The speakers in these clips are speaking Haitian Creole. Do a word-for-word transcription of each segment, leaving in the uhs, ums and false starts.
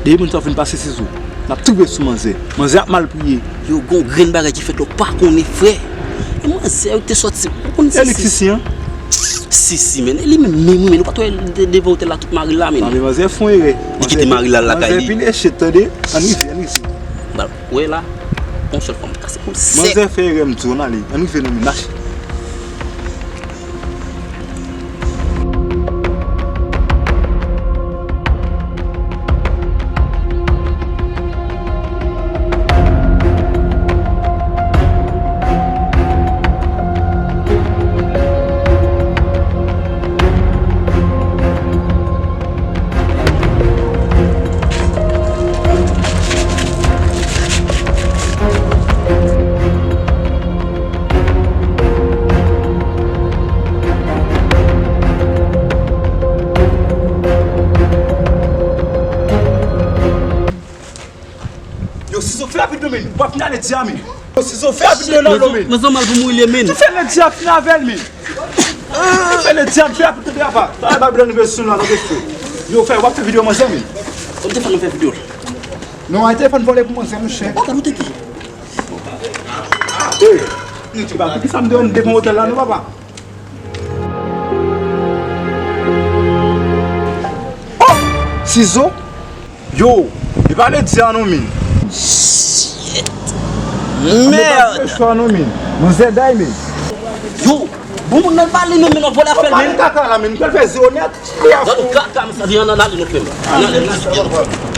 Depi moun sa fin pase Sizou, n ap tonbe sou manzè. Manzè ap mal priye. Yo, gon grenn bagay ki fèt la, w pa konnen, frè. E manzè yo te sòti, ou konn Sisi? Elektrisyen an? Sisi, men, li menm, menm, wi, men, nou pa t wè de-, devan otèl la, tout mari l la, men. Non, men manzè fè yon erè. Li kite mari l al lakay li. Manzè pile chet, tande? Ann rive, ann rive. Ba, wè la, yon sèl fwa m kase pou l sèk. Manzè fè erè, m di w, ann ale. Ann rive, nou, men, mache. Yo, Sizo, fè rapid non, men. W ap fin ale di a, men. Yo, Sizo, fè rapid non, non, men. Mwen zanmi al pou mouri li, men. Ki fè lè di a fin avè l, men. Ki fè lè di a fin rapid, tande apa. Tande apa, blan nou bezwen la, nou bezwen. Yo, fè, w ap fè videyo manzè, men. Ou te fè nou fè videyo. Non, ay telefòn vòlè pou manzè, monchè. Baka nou te ki? Ey, nou ti pa ki sa m te wè m devan otèl la, non, papa. Oh! Sizo? Yo, li pa lè di a non, men. Shit! Mèd! Li pa lè di a non, men. Manzè day, men. Yo, bon moun nan pale, men, men, nan vòlè afè l, men. Pale kaka la, men. M pral fè zewo nèt. Gad ou kaka, men sa di, ann ale, nou, frè m. Ann ale, ann ale.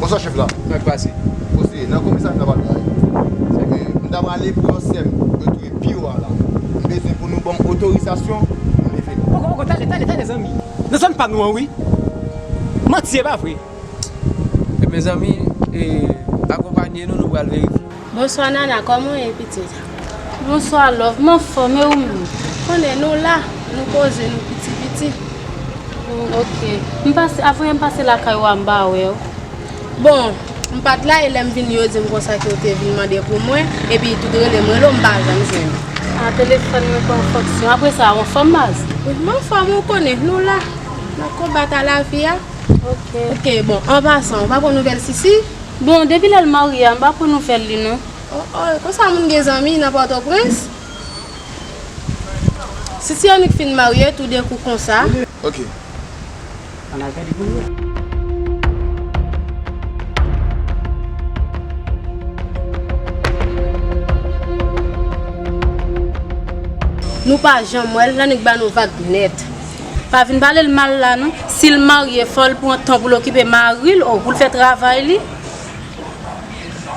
Bonswa chèf la. Sa k pase? Poze, nan komisarya n ap al la. Se ke m ta prale pou yon sè m retounen pi wo a la. M bezwen pou nou ban m otorizasyon pou m leve. Poko, poko, tale, tale, tale, zanmi. Nan zòn pa nou an, wi. Manti, e pa vre. E mezanmi, e, akonpanye nou, nou pral verifye. Bonswa Nana, kòman w ye pitit? Bonswa love, m anfòm, e ou menm? Konnen nou la, nou poze, nou piti piti. Hmm, ok. M pase, avan yè m pase lakay ou a, m pa wè w. Bon, m pa t la, e lè m vin yo di m konsa ke w te vin mande pou mwen, epi tout rele m, rele w, m pa janm jwenn ou. A, telefòn mwen pa an fonksyon. Apre sa, ou anfòm baz? Wi, m anfòm, ou konnen, nou la, n ap konbat a lavi a. Ok. Ok, bon, an pasan, ou pa pran nouvèl Sisi? Bon, depi lè l marye a, m pa pran nouvèl li non. Oh, oh, konsa moun gen zanmi nan Pòtoprens? Sisi annik fin marye toudenkou konsa. Ok. Nou pa janm wè l, l annik ba nou vag nèt. Pa vin pale l mal la non. Si l marye, fò l pran tan pou l okipe mari l, o, pou l fè travay li.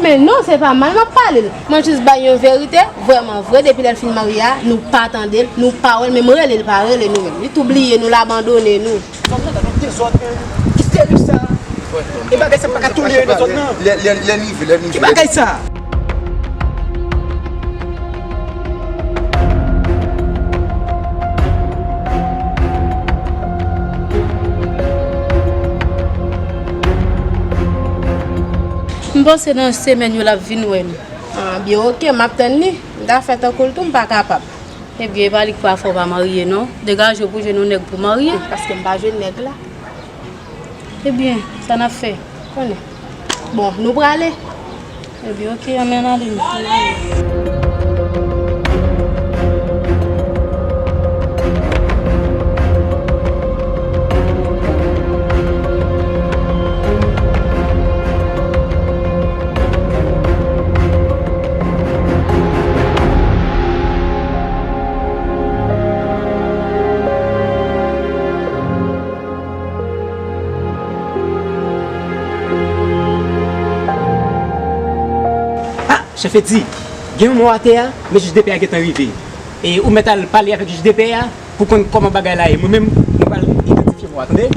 Men non, se pa mal m ap pale l. Mwen jis bay yon verite, vrèman vre, depi lè l fin marye a, nou pa tande l, nou pa wè l, menm rele l pa rele nou menm. Li tou bliye nou, l abandone nou. Fanm nan gad yon dezòd, men. Ki tèlif sa? E bagay sa m pa ka tolere nan zòn nan. Lè, lè, lè n rive, lè n rive. Ki bagay sa? M panse nan yon semèn yo l ap vin wè nou. Ah, byen, oke, m ap tann li. M ta fè tankou l tou, m pa kapab. Ebyen, e pa li k pa fè w pa marye, non. Degaje w pou jwenn yon nèg pou marye. Paske m pa jwenn nèg la. Ebyen, sa n ap fè? Konnen. Bon, nou prale. Ebyen, oke, ann ale nou. Ah, chèf Edi, gen yon mò atè a, men jij de pè a gentan rive. E ou mèt al pale avèk jij de pè a pou konn kòman bagay la ye. Mwen menm, mwen pral idantifye mò a, tande?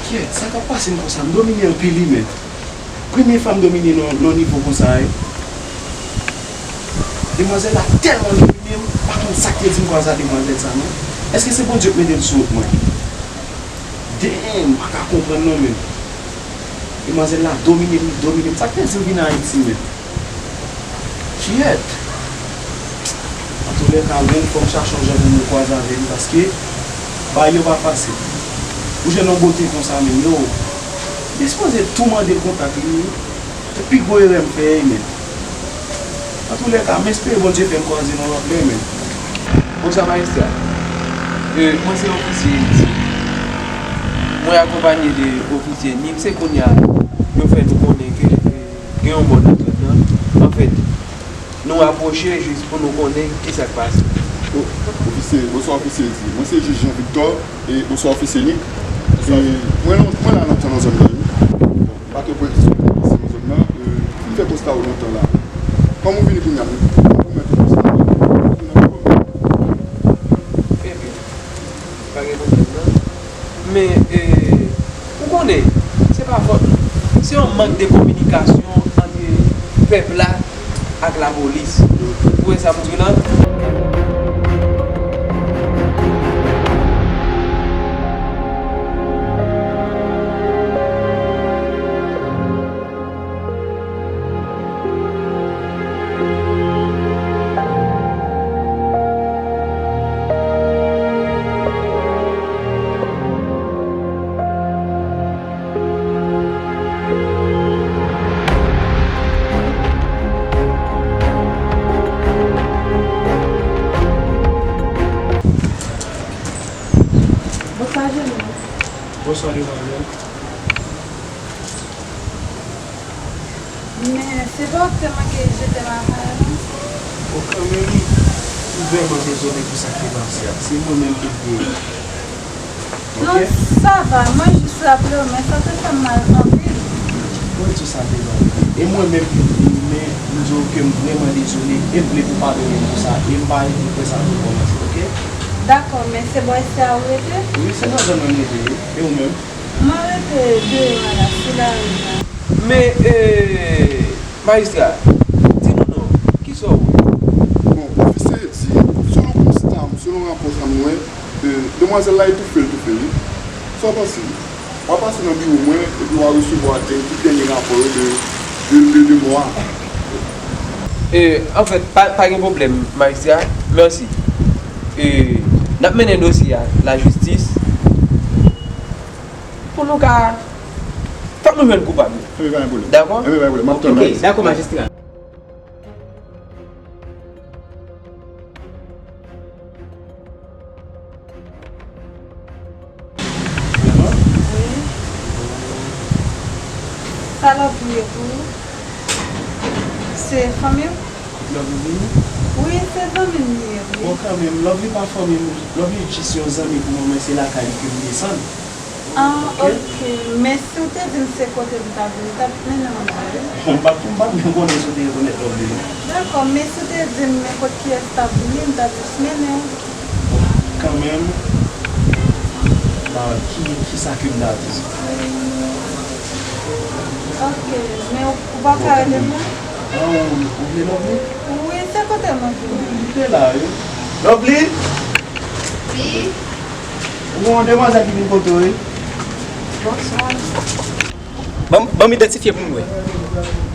Kyèt, sa k ap pase m konsa? M domine anpil wi, men. Premye fwa m domine nan, nan nivo konsa, wi. Demwazèl la tèlman domine m, m pa konn sa k te di m kwaze a demwazèl sa, non. Èske se Bondye k mete l sou wout mwen? Damn, m pa ka konprann non, men. Demwazèl la domine m, li domine m. Sa k te di l vin Ayiti, men? Kyèt! Antoulèka, men fò m chache yon jan pou mwen kwaze avè li, paske bagay yo pa fasil. Pou jwenn yon bote konsa, men yo, m te sipoze tou mande l kontak li wi. Se pi gwo erè m fè, men. Antoulèka, m espere Bondye fè n kwaze nan lòt lè, men. Bonswa, majistra. E, mwen se ofisye Edi. Mwen akonpanye de ofisye Nick. Se kounye a yo fè nou konnen ke, e, gen yon mò nan zòn nan. Anfèt, nou apwoche jis pou nou konnen ki sa k pase. O, ofisye, bonswa, ofisye Edi. Mwen se jij Jean Victor, e bonswa, ofisye Nick. E, mwen, mwen la lontan nan zòn nan, wi. Bon, m pa te pran eksperyans nan zòn nan, e, m fè konsta yo lontan la. Kòman w vini kounye a? Kòman w mèt ou konsta? Ebyen, pa gen pwoblèm non. Men, e, ou konnen, se pa fòt nou. Se yon mank de kominikasyon ant pèp la ak lapolis. Ou wè sa m di w la? Bonswa, Jeannot. Bonswa, Devanjèl. Men, se pa w ki te manke jete m avè l, non? Bon, kanmenm, m vrèman dezole pou sa k te pase a. Se mwen menm ki te Non, sa va, mwen jis raple w, men sa te fè m mal anpil. Mwen di w sa te mal. E mwen menm ki te di w, men m di w ke m vrèman dezole, e m vle pou w padone m pou sa, e m pa renmen pou sa rekòmanse, oke? Dakò, men se bò isi a ou rete? Wi, se nan zòn nan m rete, wi. E ou menm? Mwen rete deyò a la, sou lari a. Men, e, Majistra, di nou non, kisa w wè? Bon, ofisye di, selon konsta m, selon rapò sa m wè, e, demwazèl la etoufe l toufe, wi. Sa w panse? W a pase nan biwo mwen, epi w a resevwa dè-, tout dènye rapò yo de, de, de, de mò a. E, anfèt, pa, pa gen pwoblèm, Majistra. Mèsi. E, n ap mennen dosye a lajistis. Pou nou ka, fòk nou jwenn koupab yo. Enben, pa gen pwoblèm. Dakò? Enben, pa gen pwoblèm. M ap tann la. Oke, dakò, majistra. Wi. Sa Lovely ye pou ou? Se fanmi w? Lovely vini? Wi, se zanmi m li ye, wi. Bon, kanmenm, Lovely pa fanmi m. Lovely jis yon zanmi pou mwen, men se lakay li ke m desann. Ah, ok. Men si w te di m se kote m t ap vini, m t ap mennen w la, wi. Bon, m pa, m pa menm konnen si w te rekonèt Lovely, non. Dakò, men si w te di m men kot kiyès t ap vini, m t ap jis mennen w. Kanmenm, ba, ki, ki sa ke m ta di? Ok, men ou, ou pa ka rele m non? Ah, ou, ou vle Lovely? Wi, se kote mwen vini. Li te la, wi. Lovely? Wi. Ou gon demwazèl ki vin kote w, wi. Bonswa. Ban m, ban m idantifye pou m wè.